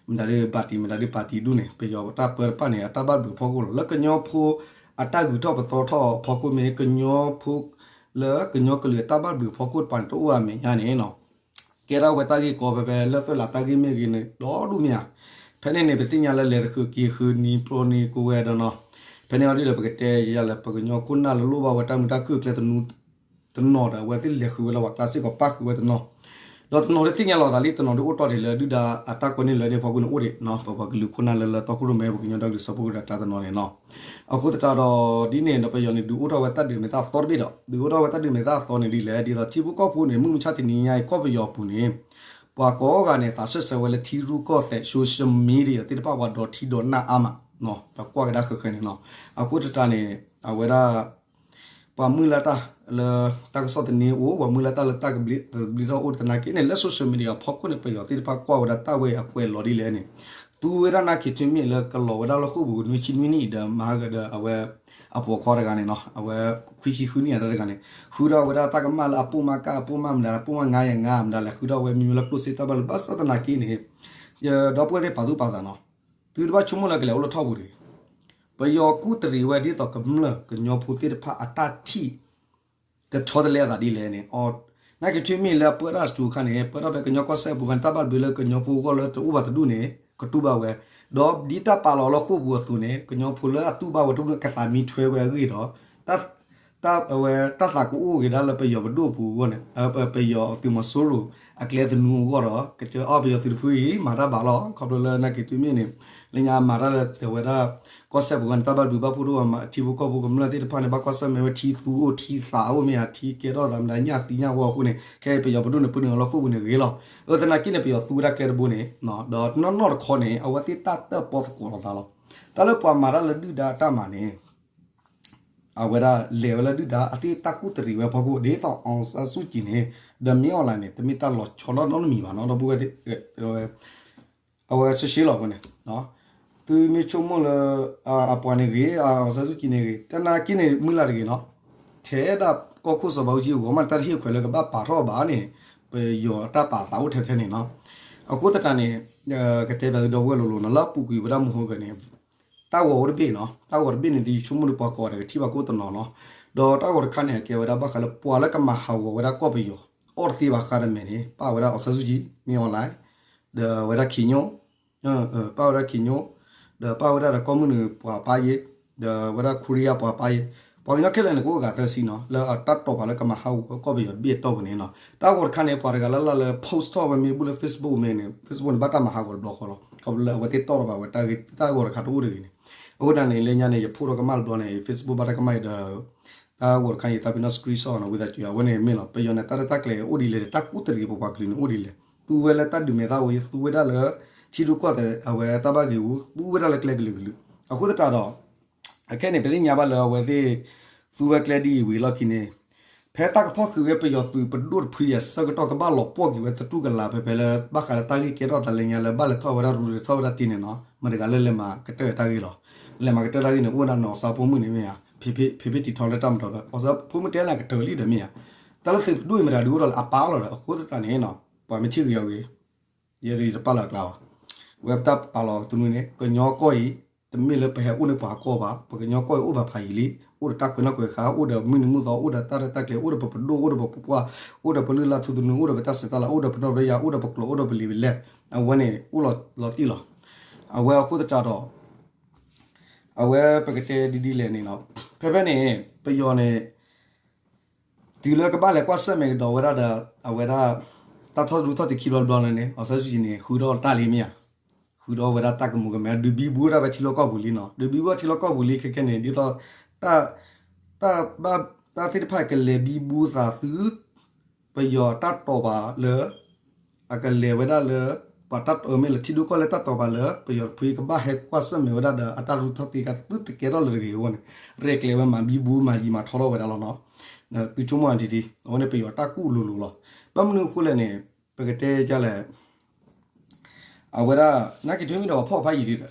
မတၤဒ်ဘၣ်တံၢ် မတၤဒ်ပၣ်တံၢ်ဒူၣ်န့ၣ် ပယီၤတၢ်ပၢတဖၣ်န့ၣ် အတၢ်ဘၣ်ဘျုးဖီခိၣ်လီၤ. လၢကညီဖိ အတၢ်ဂုၤထီၣ်ပသီထီၣ်ဖီခိၣ်မ့ၢ် ကညီဖိ လၢကညီကလုာ်အတၢ်ဘၣ်ဘျုးဖီခိၣ်တပၤန့ၣ် တအိၣ်ဘၣ်အမဲာ်ညါန့ၣ်နီၤ ကဲထီၣ်ဝဲတၢ်ဂ့ၢ်ကီဖဲဖဲ လၢသုးလၢ်တၢ်ဂ့ၢ်မ့ၢ်ဂ့ၤန့ၣ် ဒီဒူၣ်မ့ၢ်ဧါ. ဖဲန့ၣ်န့ၣ် ပသ့ၣ်ညါလၢလဲၤသဃုးက့ၤဃုးနံၤပျီနံၤကိးဝဲဒီးနီၤ ဖဲန့ၣ်အီၤဒ်ဒီး ပကတဲယၤလၢ ပကညီခိၣ်နၢ်လၢလိၣ်ဘၣ်ဝဲတၢ်မုာ်တၢ်ခုၣ်အကျဲ တနီၤဒီး အဝဲသ့ၣ်လဲၤဃုာ်ဝဲလၢပှၤကျါစ့ၢ်ကီး ပၣ်ဃုာ်ဝဲတနီၤ ဒီးတနီၤဒ်သ့ၣ်ညါလီၤသးလံ တနီၤဒ်အိၣ်တီၢ်ဒံးလၢဒုၣ်ဒါအတၢ်ကွဲန့ၢ်လၢန့ၣ်ဖီခိၣ်န့ၣ်အိၣ်ဒံးနီၤ ပပှၤကလုာ်ခိၣ်နၢ်လၢလၢတီခိၣ်ရိၣ်မဲ ပကညီဒီကလုာ်စၢဖှိၣ်ကရၢအကျါတနီၤန့ၣ်နီၤ အဃိသတးဒီး ဒ်န့ၣ်ဒီးပယီၤန့ၣ် ဒုးအိၣ်ထီၣ်ဝဲတၢ်ဒုးမဲာ်သၣ်သီတဘ့ၣ်ဒီး ဒုးအိၣ်ထီၣ်ဝဲတၢ်ဒုးမဲာ်သၣ်သီန့ၣ်ဒ်လဲၣ် ဒ်သိးထံဖိကီၢ်ဖိန့ၣ် မုၢ်မဆါတနံၤညါအံၤ ကီၢ်ပယီၤအပူၤန့ၣ် ပှၤကိးဂၤန့ၣ် သးစၢၢ်ဆၢဝဲလၢထံရူၢ်ကီၢ်သဲး social media သ့ၣ်တဖၣ် ပှၤဒီးထံဒီးနၢ်အါမး ပကွၢ်ကဒါဃၢၤဃၢၤန့ၣ်နီၤ အဃိသတးန့ၣ် အဝဲဒၣ် ပှၤမုၢ်လၢ်တၢ်လၢ တၢ်ကစီၣ်သန့အိၣ် ပှၤမုၢ်လၢ်တၢ်လၢတၢ်ကဘျံးတဘျံးထီၣ်အိၣ်သနာ်က့န့ၣ် လၢ social media ဖီခိၣ်န့ၣ် ပယီၤသ့ၣ်တဖၣ်ကွၢ်ဝဲဒၣ်တၢ်ဝဲအံၤအကွဲးလီၤဒ်လဲၣ်န့ၣ် သူဝဲဒၣ်နါခ့ထွ့မ့ၣ်လၢကလီၤဝဲဒၣ်လၢဃိာ်ပူၤနွံဆံနွံနံၣ်ဒီး မၤဟါဂၤဒီးအဝဲ အပိာ်အခွါတဂၤန့ၣ်နီၤ အဝဲ ခွံဆံဃုနံၣ်အတၢ်တဂၤန့ၣ် ဃုထီၣ်ဝဲဒၣ်တၢ်ကမၣ်လၢအပိာ်မၢ်ကၣ်အပိာ်မၢ်မတၤ အပိာ်မၢ်ငါယၤငါမတၤလဲၣ် ဃုထီၣ်ဝဲမံၤမံၤလၢကျိၣ်စ့တၢ်ဘၣ်လိာ် ဘၣ်ဆၣ်သနာ်က့န့ၣ် ဒီပုၢ်ဝဲၢ်သ့ၣ်ပာ်သူၣ်ပာ်သးနီၤ သုတဘၣ်ဆိကမိၣ်လၢကလဲၤအိၣ်လၢထီၣ်ပူၤတဂ့ၤ ပယီၤကူၣ်တရံးဝဲဒ်သိးကမျၢၢ်ကညီဖိသ့ၣ်တဖၣ်အတၢ်ထံၣ် ကဆီတလဲအသးဒ်လဲၣ်န့ၣ် နါခ့ထွ့မ့ၣ်လၢအပၢတၢ်စတူၤအခါန့ၣ် ပၢတၢ်ဖဲကညီကီၢ်စဲၣ်ပူၤခါန့ၣ် တၢ်ဘၣ်ဘျုးလၢကညီဖိအဂီၢ်လၢတအိၣ်ဘၣ်တဒူၣ်န့ၣ် ကတူၢ်ဘၣ်ဝဲ ဒီးဒ်တၢ်ပာ်လီၤလၢဃိာ်ပူၤအသိးန့ၣ် ကညီဖိလၢအတူၢ်ဘၣ်ဝဲတဒူၣ်န့ၣ် ကသးမံထွဲဝဲအဂ့ၢ်ဒီး တၢ် အဝဲတၢ်သးကအိၣ်က့ၤဒၣ်လၢပယီၤပဒိၣ်အပူၤအဂီၢ်န့ၣ် ပယီၤသုးမီၤစိရိၤအကျဲသနူအဂီၢ်ဒီး ကစၢ်အီၣ်ပယီၤသုးတဖုအံၤ မၤတၢ်ဘၣ်လီၤ ခီဖျိလၢနါခ့ထွ့မ့ၣ်န့ၣ် လၢညါမၤတၢ်လၢအဝဲဒၣ် ကီၢ်စဲၣ်ပူၤန့ၣ် တၢ်ဘၣ်ဘျုးဘၣ်ဖှိၣ်တအိၣ်ဘၣ် ထံဖိကီၢ်ဖိကမျၢၢ်သ့ၣ်တဖၣ်န့ၣ် ဘၣ်ကွၢ်ဆၢၣ်မဲာ်ဝဲထံသူအိၣ်ထံသးအိၣ်မ့ၢ်ဧါ ထံကဲထီၣ်သးမတၤညၣ်သံညၣ်ဝီအဃိန့ၣ် ခဲအံၤပယီၤပဒိၣ်န့ၣ် ပၢနုာ်အီၤလၢဃိာ်ပူၤန့ၣ်ဂ့ၤလီၤ အသနာ်က့န့ၣ် ပယီၤသူဝဲဒၣ်ကျဲတဘိန့ၣ် ဒီးနီၢ်နီၢ်တခီန့ၣ် အဝဲသ့ၣ်တၢ်တၢၣ်ပီသကိးလိာ်သးလီၤ တၢ်လၢပှၤမၤတၢ်လၢဒုၣ်ဒါအတၢ်မၤန့ၣ် အဝဲဒၣ်လဲၤဝဲလၢဒုၣ်ဒါအသ့ၣ်တၢ်ကူၣ်တရံးဝဲအဖီခိၣ် ဒ်သိး အောင်ဆန်းစုကြည် န့ၣ် ဒီး မင်းအောင်လှိုင် န့ၣ် တမ့ၢ်တၢ်လီၤဆီနီတမံၤဘၣ်နီၤ ဒီပုၢ်ဝဲၢ်သ့ၣ် အဝဲဆှၢဆှဲလီၤအဃိန့ၣ် သုမ့ၢ်ဆိကမိၣ်လၢ အပှၤန့ၣ်ဂ့ၤ အောင်ဆန်းစုကြည် န့ၣ်ဂ့ၤ တနာ်က့န့ၣ် မုၢ်လၢ်တဂ့ၤနီၤ ထဲဒၣ်ကီၢ်ခိၣ်စီၤဘးအူကၠံအဂီၤမး တၢ်တဟ့ၣ်ခွဲးလၢကဘၣ်ပာ်ထီၣ်ဘၣ်န့ၣ် ပယီၤတၢ်ပာ်သးအိၣ်ထဲထဲန့ၣ်နီၤ အဃိသတးန့ၣ် ကတဲဘၣ်သုဒီပုၢ်ဝဲၢ်လိၤလိၤနီၤ လၢအပူၤကွံာ်ဝဲဒၣ်မဟိဂၤန့ၣ် တၢ်ဂီၤအိၣ်တဘ့ၣ်နီၤ တၢ်ဂီၤတဘ့ၣ်န့ၣ် ဒ်ယဆိကမိၣ်ဒီးပှၤကိးဂၤဒဲးကထံၣ်ဘၣ်ကအိၣ်တနီၤနီၤ ဒီးတၢ်ဂီၤတခါန့ၣ် အကဲဝဲဒၣ်ဘၣ်ဃးလၢပှၤလၢကမၤဟးဂီၤဝဲဒၣ်ကီၢ်ပယီၤ အီၣ်တသ့ဘၣ်ဃးတမဲာ်န့ၣ် ပၣ်ဝဲဒၣ် အောင်ဆန်းစုကြည် မင်းအောင်လှိုင် ဒီးဝဲဒၣ် ခင်ညွန့် ပၣ်ဝဲဒၣ် ခင်ညွန့် ဒီးပၣ်ဝဲဒၣ်ဒီးကီၢ်မုၢ်နုာ်ပှၤပၢ်ယ့ၢ် ဒီးဝဲဒၣ် ကိုရီးယား ပှၤပၢ်ယ့ၢ် ပှၤကညီခဲလၢာ်န့ၣ် ကအိၣ်ဂၤသၢဆံနီၤ လၢအတၢ်တီၢ်ပာ်လၢကမၤဟးဂီၤကီၢ်ပယီၤတဘ့ၣ်အတီၢ်ပူၤန့ၣ်နီၤ တၢ်ဂီၤတခါန့ၣ် ပှၤတဂၤလၢ်လၢ်လၢ post ထီၣ်ဝဲမ့ၢ်ဘူၣ်လၢ Facebook မ့ၢ်န့ၣ် Facebook န့ၣ် ဘၣ်တၢ်မၤဟးဂီၤတဘျီဃီလီၤ ခီဖျိလၢအဝဲသ့ၣ်တီၢ်ထီၣ်ဘၣ်ဝဲတၢ်ဂ့ၢ် တၢ်ဂီၤတခါတအိၣ်တဂ့ၤန့ၣ် အဃိသတးန့ၣ် လၢညါန့ၣ် ယဖိးထီၣ်ကမၣ်တဘျီန့ၣ် Facebook ဘၣ်တၢ်ကမၣ်အံၤဒီး တၢ်ဂီၤတခါအံၤ သးပ့ၤနီၣ် screenshot နီၤ ဝံသးစူၤ အဝဲန့ၣ်မ့ၢ်လီၤ ပယီၤန့ၣ် တၢ်ရဲၣ်တၢ်ကျဲၤအိၣ်ဒ်လဲၣ် တၢ်ကူၣ်တရံးပပှၤကလုာ်န့ၣ်အိၣ်ဒ်လဲၣ် သူဝဲလၢတၢ်ဒုးမဲာ်သၣ်ဝဲ သူဝဲဒၣ်လၢ ထံရူၢ်ကီၢ်သဲး အဝဲတၢ်ဘၣ်ဂ့ၢ်ပူၤ သူဝဲဒၣ်လၢကျဲကလုာ်ကလုာ် အဃိသတးဒီး အခဲန့ၣ် ပသ့ၣ်ညါဘၣ်လၢအဝဲသ့ၣ် သူဝဲကျဲဒ်အံၤဝံၤအလီၢ်ခံန့ၣ် ဖဲတၢ်ကဖီၣ်ဃုာ်ဝဲပယီၤသုးပဒိၣ်တဖုအံၤအဆၢကတီၢ် ကဘၣ်လီၤပှီၢ်က့ၤဝဲသတူၢ်ကလာ်ဖဲဖဲလၢ ဘၣ်ဃးလၢတၢ်ဂ့ၢ်ကဲထီၣ်သးလၢညါလၢ ဘၣ်လဲၤထီၣ်ဝဲဒၣ်ရူၤ လဲၤထီၣ်ဝဲဒၣ်တ့ၢ်န့ၣ်နီၤ မတၤတဂၤလၢလဲၤမၤကတၢၢ်တၢ်ဂ့ၢ်လီၤ လဲၤမၤကတၢၢ်တၢ်ဂ့ၢ်န့ၣ် အိၣ်ဝဲဒၣ်နီၢ်အီၣ်စၢဖိမုၣ်န့ၣ်မ့ၢ်ဧါ ဖံးဖံးတံာ်ထီလၢတၢ်မတီၤဒီး အီၣ်စၢဖိမုၣ်တဲလၢကတၢၢ်လံဒီးမ့ၢ်ဧါ တၢ်လၢသုးပဒိၣ်အံၤမတၤဒုးအိၣ်ထီၣ်လၢအပၢ်လီၤဒီး အဃိသတးန့ၣ်နီၤ ပှၤမ့ၢ်ထံၣ်ဂ့ၤအီၤဂ့ၤ ယဲဒၣ်ယတပာ်လီၤအကျါဘၣ် ဝဲပတၢ်ပာ်လီၤသနူန့ၣ် ကညီကီၢ်အံၤ တမ့ၢ်လၢပဟဲအိၣ်န့ၢ်ပှၤကီၢ်ဘၣ် ပကညီကီၢ်အံၤအိၣ်ဘၣ်ဖးယံာ်လံ အိၣ်ဒီးတၢ်ကွဲးနီၣ်ကွဲးဃါ အိၣ်ဒီးမုၢ်နံၤမုၢ်သီ အိၣ်ဒီးတၢ်ရဲၣ်တၢ်ကျဲၤ အိၣ်ဒီးပပဒိၣ် အိၣ်ဒီးပပှၢ် အိၣ်ဒီးပလုၢ်လၢ်ထူသနူ အိၣ်ဒီးပတၢ်ဆဲးတၢ်လၤ အိၣ်ဒီးပနီၣ်ပဒိယါ အိၣ်ဒီးပကျိာ် အိၣ်ဒီးပလံာ်ပလဲၢ် အဝဲန့ၣ် အိၣ်လီၤတံၢ်လီၤ အဝဲအဃိသတးဒီး အဝဲပကတဲဒ်ဒ်လဲၣ်န့ၣ်လီၤ ဖဲဖဲန့ၣ် ပယီၤန့ၣ် တုၤလၢကဘၣ်လဲၤကွၢ်ဆၢၣ်မဲာ်ကဒီးဝဲဒၣ်ဒီး အဝဲဒၣ် တၢ်ထီၣ်ဒူထီၣ်တံၢ်ခံဘျီတဘျီန့ၣ် အီစထြ့လယါန့ၣ် ဃုထီၣ်တၢ်လံမ့ၢ်ဧါ, ဃုထီၣ်ဝဲဒၣ်တၢ်ကမူၤကမဲ ဒုးဘံဘူတၢ်ဝဲထံလီၢ်ကီၢ်ပူၤလံနီၤ, ဒုးဘံဘူထံလီၢ်ကီၢ်ပူၤလံခဲခဲန့ၣ် ဒ်သိး တၢ်သ့ၣ်တဖၣ်ကလဲၤဘံဘူသးသု ပယီၤတၢ်တိာ်ပာ်လၢ အကလဲၤဝဲဒၣ်လၢ ပှၤတၢ်တိာ်မ့ၢ်လၢထံဒိၣ်ကီၢ်လဲၢ်တၢ်တိာ်ပာ်လၢ ပယီၤတဖုကဘၣ်ဟဲကွၢ်ဆၢၣ်မဲာ်ဝဲဒၣ်ဒီး အတၢ်ရူထီၣ်တံၢ်ကသုတကဲထီၣ်လၢတဂ့ၤအဂီၢ်န့ၣ် ရဲၣ်ကျဲၤဝဲမၤဘံဘူမၤယံာ်မၤထီထီၣ်ဝဲဒၣ်လီၤနီၤ. သုဆိကမိၣ်အီၤဒ်ဒ် အဝဲန့ၣ်ပယီၤတၢ်ကူၣ်လိၤလိၤလီၤ. ဘၣ်မနုၤအဃိလဲၣ်န့ၣ် ပကတဲဒ်လဲၣ် အဝဲဒၣ် နာ်က့ၤထွဲမ့ၢ်ဒီးပှၤဖီၣ်ဖးယံာ်ဒ်ဒီး ပှ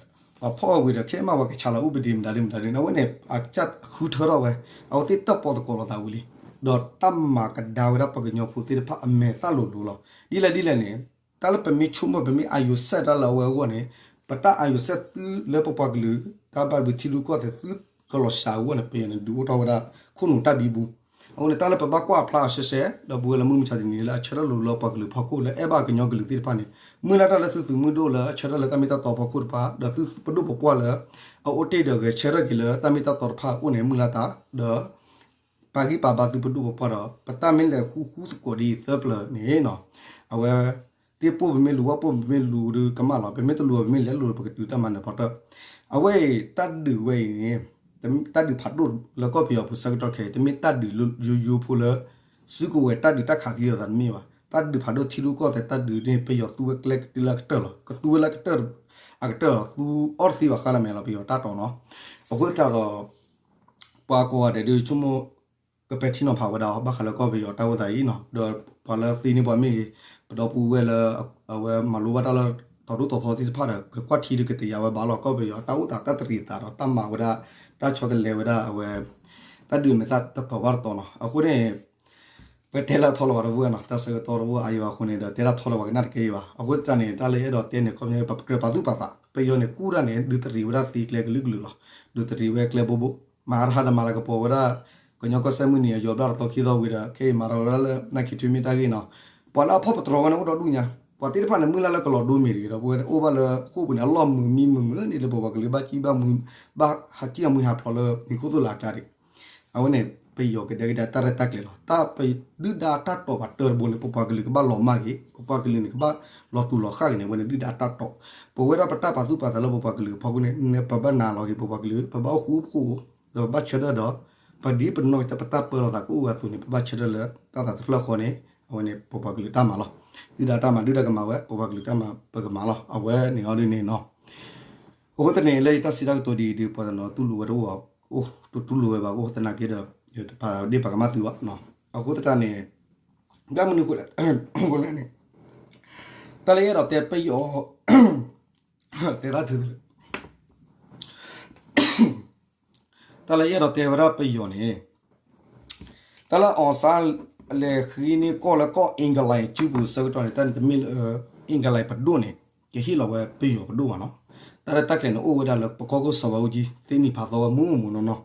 ၤဖီၣ်ဝံၤဒီး ခဲမးပှၤကဆးလီၤအိၣ်ပဒ့မတၤဒ်မတၤဒ်န့ၣ် အဝဲန့ၣ် အကစၢ်ဃုထၢထီၣ်ဝဲ အဝဲသ့ၣ်တၢၣ်ပီၣ်သကိးလိာ်သးဝံၤလံ, ဒီးတၢ်မၤကဒါဝဲဒၣ်ပှၤကညီဖိသ့ၣ်တဖၣ်အမဲာ်သၣ်လိၤလိၤလီၤ. ဒ်လဲၣ်ဒ်လဲၣ်န့ၣ် တၢ်လၢပမ့ၢ်ဆိကမိၣ် ပမ့ၢ်အာရုံစိုက်တၢ်လၢအဝဲအဂီၢ်န့ၣ် ပတၢ်အာရုံစိုက်သုလၢပပှၤကလုာ် တၢ်ဘၣ်ဘျုးထံရူၢ်ကီၢ်သဲးသုကလီၤစှၤအဂီၢ်န့ၣ် ပယီၤန့ၣ်ဒုးအိၣ်ထီၣ်ဝဲဒၣ် ခိၣ်နူာ်တၢ်ဘံဘူ အဃိန့ၣ် တၢ်လၢပဘၣ်ကွၢ်အဖျါအီၤရှဲရှဲ ဒီးပဝဲလၢမုၢ်မဆါတနံၤလၢအဆၢထၢၣ်လိၤလၢပှၤကလုာ်ဖီခိၣ်လၢအဲၣ်ဘၣ်ကညီကလုာ်သ့ၣ်တဖၣ်န့ၣ် မုၢ်လၢ်တၢ်လၢသုသုးမုၢ်ဒိၣ်လၢအဆၢထၢၣ်လၢတၢ်မ့ၢ်တၢ်တီဖီခိၣ်တဖၣ် ဒီးသုပဒိၣ်ပပှၢ်လၢ အအိၣ်တ့ၢ်ဒီးဂဲၤဆၢထၢၣ်က့ၤလၢတၢ်မ့ၢ်တၢ်တီတဖၣ်အအိၣ်န့ၣ် မုၢ်လၢ်တၢ် ဒီး ပာ်ဂံၢ်ပာ်ဘါသုပဒိၣ်ပပှၢ်ဒီး ပတၢ်မ့ၢ်လဲၤဃူဃူသကိးဒ်အံၤသၢပျၢၤန့ၣ်နီၤ အဝဲ သ့ၣ်ပိၢ်ပမ့ၢ်လူၤ ဝၣ်ပိၢ်ပမ့ၢ်လူၤဒုးကမၣ်လီၤ ပမ့ၢ်တလူၤအီၤ ပမ့ၢ်လဲၤလူၤဒီး ပကတုၤတၢ်မၤနၢၤဖီတၢၣ် အဝဲအံၤ တၢ်ဒုးဝဲအံၤန့ၣ် တၢ်ဒုးဖးဒိၣ်လၢကီၢ်ပယီၤပူၤဆၢကတီၢ်ခဲအံၤ တမ့ၢ်တၢ်ဒုးယိယိဖိလၢ စုကဝဲၤတၢ်ဒုးတၢ်ခးသံအသးတမ့ၢ်ဘၣ် တၢ်ဒုးဖးဒိၣ်ထံရူၢ်ကီၢ်သဲးတၢ်ဒုးန့ၣ် ပယီၤသူဝဲကျဲကတုၤလၢအကတၢၢ်လီၤ ကသူဝဲလၢအကတၢၢ် အကတၢၢ်လီၤ သူအီၣ်တသ့ဘၣ်ဃါလၢမဲာ်လီၤ ပယီၤတၢ်တီၤနီၤ အဃိသတးဒီး ပှၤကိးဂၤဒဲးဒုးဆိကမိၣ် ကပဲာ်ထံနီၤဖးဝဲဒၣ်အီၤ ဘၣ်ဃးလၢကီၢ်ပယီၤတၢ်အိၣ်သးအံၤနီၤ ဒီးပှၤလၢသ့န့ၢ်ပှၤမ့ၢ်ဂ့ၤ ပဒီပုၢ်ဝဲၢ်လၢ အဝဲမၤလိဘၣ်တၢ်လၢ တီၤဒိၣ်တီၤထီသ့ၣ်တဖၣ်ဒီး ကကွၢ်ထံဒုးကတယာ်ဝဲဘၣ်လီၤ ကီၢ်ပယီၤတၢ်အိၣ်သးတၢ်တရံးသးဒီးတၢ်မၤဝဲဒၣ် တၢ်ဆီတလဲဝဲဒၣ်အဝဲ တၢ်ဒုးမဲာ်သၣ်တတီၤဘၣ်တတီၤနီၤ အဃိန့ၣ် ပတဲလၢအထီလီၤဝဲတဝဲနီၤ တၢ်ဆၢကတီၢ်တအိၣ်အါယံၤဘၣ်အဃိန့ၣ်ဒီး တဲဒၣ်ထီလီၤဝဲကနၣ်တကဲယံၤဘၣ် အဃိသတးန့ၣ် တၢ်လၢအဲၣ်ဒိးတဲန့ၣ် ခီပညီ ပကြၢးပာ်သူၣ်ပာ်သး ပယီၤန့ၣ်ကူၣ်တၢ်န့ၣ် ဒုးတရံးဝဲဒၣ်သ့ကျဲကလုာ်ကလုာ်လီၤ ဒုးတရံးဝဲကျဲဘိဘိ မၤအါတဟါဒီးမၤလၤကပီၤဝဲဒၣ် ကညီကီၢ်စဲၣ်မုၢ်နံၤအယီၤဘျၣ်တသီခံသီဝံၤဒီး ခဲအံၤမၤထီၣ်ဝဲဒၣ်လၢ နာ်က့ၤထွဲမ့ၢ်တၢ်ဂ့ၢ်နီၤ ပှၤလၢအဖီၣ်ပတြီၤဝဲန့ၣ်အိၣ်ဒီဒူၣ်ညါ ပှၤသ့ၣ်တဖၣ်န့ၣ် မုၢ်လၢ်လၢကလီၤဒိမ့ၢ်တဂ့ၤဒီး ပဝဲအိၣ်ဘၣ်လၢဃိာ်ပူၤန့ၣ် အလီၢ်မုာ်မံမုာ်မုာ်န့ၣ်လၢပပှၤကလုာ်ဘၣ်ကံၣ်ဘၣ်မုာ် ဘၣ်ဟးကံၣ်အမုာ်ဟးဖျိးလၢမံၤခိၣ်သိၣ်လၢအကျါတဂ့ၤ အဝဲန့ၣ် ပယီၤကဒဲကဒဲတၢ်ရဲၣ်တၢ်ကျဲၤလီၤ တၢ်ပဒုၣ်ဒါတၢ်တိာ်ပာ်တၢၢ်တဘိန့ၣ် ပပှၤကလုာ်ကဘၣ်လီၤမၢ်ဂ့ၤ ပပှၤကလုာ်န့ၣ် ကဘၣ်လီၤတူာ်လီၤဃၣ်ဂ့ၤန့ၣ် အဝဲန့ၣ်ဒုၣ်ဒါတၢ်တိာ် ပဝဲဒၣ်ပတၢ်ပာ်သူၣ်ပာ်သးလၢပပှၤကလုာ်အဖီခိၣ်န့ၣ် ပဘၣ်နာ်လီၤက့ၤပပှၤကလုာ် ပဘၣ်အိၣ်ဃူအိၣ်ဖိး ဒီးပဘၣ်ဆၢထၢၣ်ဒီး ပဒ်ပနီၢ်ကစၢ်ပတၢ်ပၢလီၤသးကအိၣ်ဝဲအသိးန့ၣ် ပဘၣ်ဆၢထၢၣ်လၢတၢ်သးတဖျၢၣ်ဃီန့ၣ် အဝဲန့ၣ် ပပှၤကလုာ်တၢ်မၤလီၤ. ဒုၣ်ဒါတၢ်မၤ ဒုၣ်ဒါကမၤဝဲ ပပှၤကလုာ်တၢ်မၤပကမၤလီၤ. အဝဲန့ၣ်အီၤဒ်န့ၣ်နီၤ. အဃိသတးန့ၣ် လၢယတၢ်စံးတၢ်ကတိၤဒ်အံၤဒီး ပှၤတနီၤတူၢ်လိာ်ဝဲတအိၣ်ဘၣ်, အိၣ်တတူၢ်လိာ်ဝဲဘၣ် အဃိသနာ်က့ဒီး ယတပာ်ဒ့ၣ်ပာ်ကမၣ်သုဘၣ်. အဃိသတးန့ၣ် တၢ်မနုၤအဃိလဲၣ်န့ၣ် တၢ်လၢယအဲၣ်ဒိးတဲပယီၤ တဲတၢ်ထုကလၢာ် တၢ်လၢယအဲၣ်ဒိးတဲဝဲဒၣ်ပယီၤန့ၣ် တၢ်လၢအောင်ဆန်း လဲၤဃ့န့ၢ်ကီၢ်လၢကီၢ် England စုပူၤဆၢကတီၢ်န့ၣ် တၢ်န့ၣ်တမ့ၢ်လၢ England ပဒိၣ်န့ၣ် ကဟ့ၣ်လီၤဝဲပယီၤပဒိၣ်ဘၣ်နီၤ. တၢ်လၢတၢ်ကျဲၤန့ၣ်အိၣ်ဝဲဒၣ်လၢပကီၢ်ခိၣ်စီၤဘးအူကၠံ သ့ၣ်နံၣ်ဖးသီဝဲမူးမူးနီၢ်နီၢ်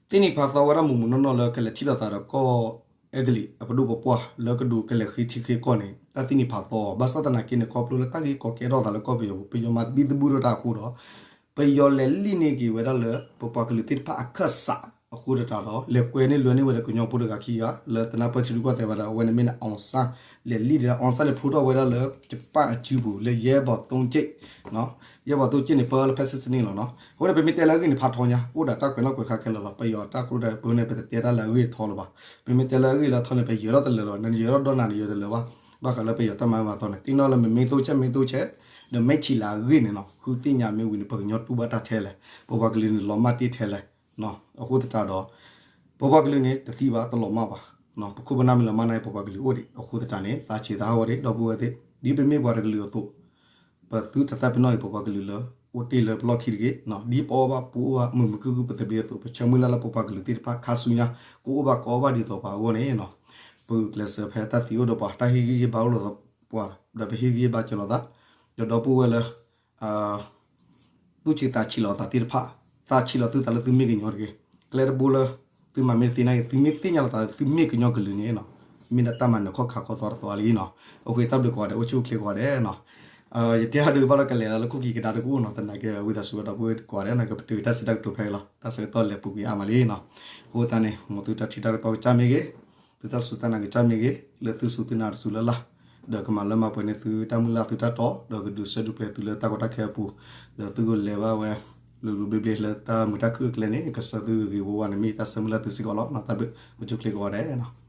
သ့ၣ်နံၣ်ဖးသီဝဲဒၣ်မူးမူးနီၢ်နီၢ်လၢကလဲၤထံၣ်လိာ်သးဒီးကီၢ်အဲကလံးအပဒိၣ်ပပှၢ် လၢကဒိးကလဲၤဃ့ထံဃ့ကီၢ်န့ၣ် တၢ်သ့ၣ်နံၣ်ဖးသီ ဘၣ်ဆၣ်သနာ်က့န့ၣ် ခီဖျိလၢတၢ်ဂ့ၢ်ကီကဲထီၣ်သးလၢကီၢ်ပယီၤပူၤ ပယီၤမၤသဘံၣ်သဘုၣ်ထီၣ်တၢ်အဃိဒီး ပယီၤလဲၤလံၣ်န့ၢ်က့ၤဝဲဒၣ်လၢ ပပှၤကလုာ်သ့ၣ်တဖၣ်အခၢၣ်စးအဃိသတးဒီး လဲၤကွဲန့ၢ်လွဲန့ၢ်ဝဲဒီးကညီဖိတဂၤခံဂၤ လၢသနၢ်ပၢၢ်ထံရူၢ်ကီၢ်သဲးဝဲဒၣ် အဝဲန့ၣ်မ့ၢ်န့ၣ် အောင်ဆန်း လဲၤလံၣ်ဒီး အောင်ဆန်း န့ၣ်ဖျိထီၣ်ဝဲဒၣ်လၢ ယပၣ်အစုပူၤလၢ ရဲဘော်သုံးကျိတ် ရဲဘော်သုံးကျိတ် န့ၣ် ပၢလၢဖဲစ့စနံၣ်လီၤနီၤ. အဃိန့ၣ် ပမ့ၢ်တဲလၢအဂ့ၢ်န့ၣ် ဖးထီညါ အိၣ်ဒီးတၢ်ကွဲးနီၣ်ကွဲးဃါခဲလၢာ်လီၤ. ပယီၤတၢ်ကရူၢ်တၢ်ပၢန့ၣ် ပတတဲတၢ်လၢအဂ့ၢ်ထီလၢၤဘၣ်. ပမ့ၢ်တဲလၢအဂ့ၢ်လၢထီန့ၣ် ပယၢၤထီၣ်တလၢာ်လီၤ. နယၢၤထီၣ်ဒီးနၤ နယၢၤတလၢာ်ဘၣ်. ဘၣ်ဃးလၢပယီၤတၢ်မၤမၤသီန့ၣ် သ့ၣ်နီၣ်လၢမ့မ့ၢ်သိးဆဲး မ့ၢ်သိးဆဲး ဒီးမ့ၢ်ထံၣ်လၢအဂ့ၢ်န့ၣ်နီၤ ဃုသ့ၣ်ညါမ့ၢ်ဝံၤန့ၣ် ပကညီတူၢ်ဘၣ်တၢ်ထဲလဲၣ်, ပပှၤကလုာ်န့ၣ် လီၤမၢ်တ့ၢ်ထဲလဲၣ်. အဃိသတးဒီး ပပှၤကလုာ်န့ၣ် တသံဘၣ် တလီၤမၢ်ဘၣ်. ပခိၣ်ပနၢ်မ့ၢ်လီၤမၢ်န့ၣ် ပပှၤကလုာ်အိၣ်ဒံး. အဃိသတးန့ၣ် သးဆံးသးဟးဂီၤဒံး ဒီပုၢ်ဝဲၢ်သ့ၣ်, ဒ်ပမ့ၢ်ပှၤတကလုာ်အသိး ပသုတသးပ့ၤနီၣ်အံၤ ပပှၤကလုာ်လၢ အိၣ်တ့ၢ်လၢပလီၢ်ခံတဂ့ၤ, ဒ်ပအီၣ်ဘၣ်ပူၤအိၣ်ဘၣ် မုာ်မုာ်ခုၣ်ခုၣ် ပသဘျ့အသိး ပဆၢမုၢ်လၢ်လၢပပှၤကလုာ်သ့ၣ်တဖၣ်ခါဆူညါ ကအိၣ်ဘၣ်ကိးဘၣ်ဒ်သိးပှၤအဂီၢ်န့ၣ် ပဂုာ်ကျဲးစၢးဖဲတၢ်သံအိၣ်ဒီးပှၤ တၢ်ဟ့ၣ်ဂံၢ်ဟ့ၣ်ဘါအိၣ်လိာ်သးပှၤ ဒီးပဟ့ၣ်ဂံၢ်ဟ့ၣ်ဘါစၢၤလိာ်သး ဒီးဒီပုၢ်ဝဲၢ်လၢ သူၣ်ဆံးသးဆံးလီၤသးသ့ၣ်တဖၣ်, သးဆံးလီၤသုသးလၢသုမ့ၢ်ကညီတဂ့ၤ. ကျဲတဘိလၢ သုမၤမ့ၢ်တသ့န့ၣ် သုမ့ၢ်သ့ၣ်ညါလီၤသးလၢသုမ့ၢ်ကညီကလုာ်န့ၣ် မ့ၢ်ဒၣ်တၢ်မၤနၢၤခီၣ်ခါခီသီတသီလံနီၤ. အဃိသတးဒီးကိးဂၤဒဲး အိၣ်ဆူၣ်အိၣ်ချ့ကိးဂၤဒဲးနီၤ. ယတဲအါဒုးဘၣ်ဒီးကလဲၤလၢလၢခိၣ်ခံကဒါတကအိၣ်နီၤ, သနာ်က့ဝံသးစူၤဒီပုၢ်ဝဲၢ်ကိးဂၤဒဲးနီၤ, ကပတုာ်တၢ်စံးတၢ်ကတိၤဖဲအံၤလီၤ. တၢ်ဆၢကတီၢ်လဲၤပူၤကွံာ်အါမးလံနီၤ. အဃိသတးန့ၣ် မ်သုတၢ်ထံၣ်တၢ်ကတီၢ်ကစၢ်မ့ၢ်ဂ့ၤ, သုတၢ်စူၢ်တၢ်နာ်ကစၢ်မ့ၢ်ဂ့ၤ, လၢသုစူၢ်သုနာ်တစူၢ်လၢ်လၢ် ဒီးကမၤလၢမၤပှဲၤန့ၢ်သုတၢ်မုၢ်လၢ်သုတၢ်တီ, ဒီးကဒုးဆၢဒုးပျဲၤသုလၢတၢ်ကီတၢ်ခဲအပူၤ, ဒီးသုကလဲၤဘၣ်ဝဲ လိၤလိၤဘျ့ဘျ့လၢတၢ်မုာ်တၢ်ခုၣ်အကျဲန့ၣ် ကစၢ်သုဂ့ၤဂ့ၤဝါဝါန့ၣ်မ့ၢ်တၢ်ဆၢမုၢ်လၢ်သုစ့ၢ်ကီးလီၤ. တၢ်ဘျုး ပကၠိချ့ကဝီၤဒဲး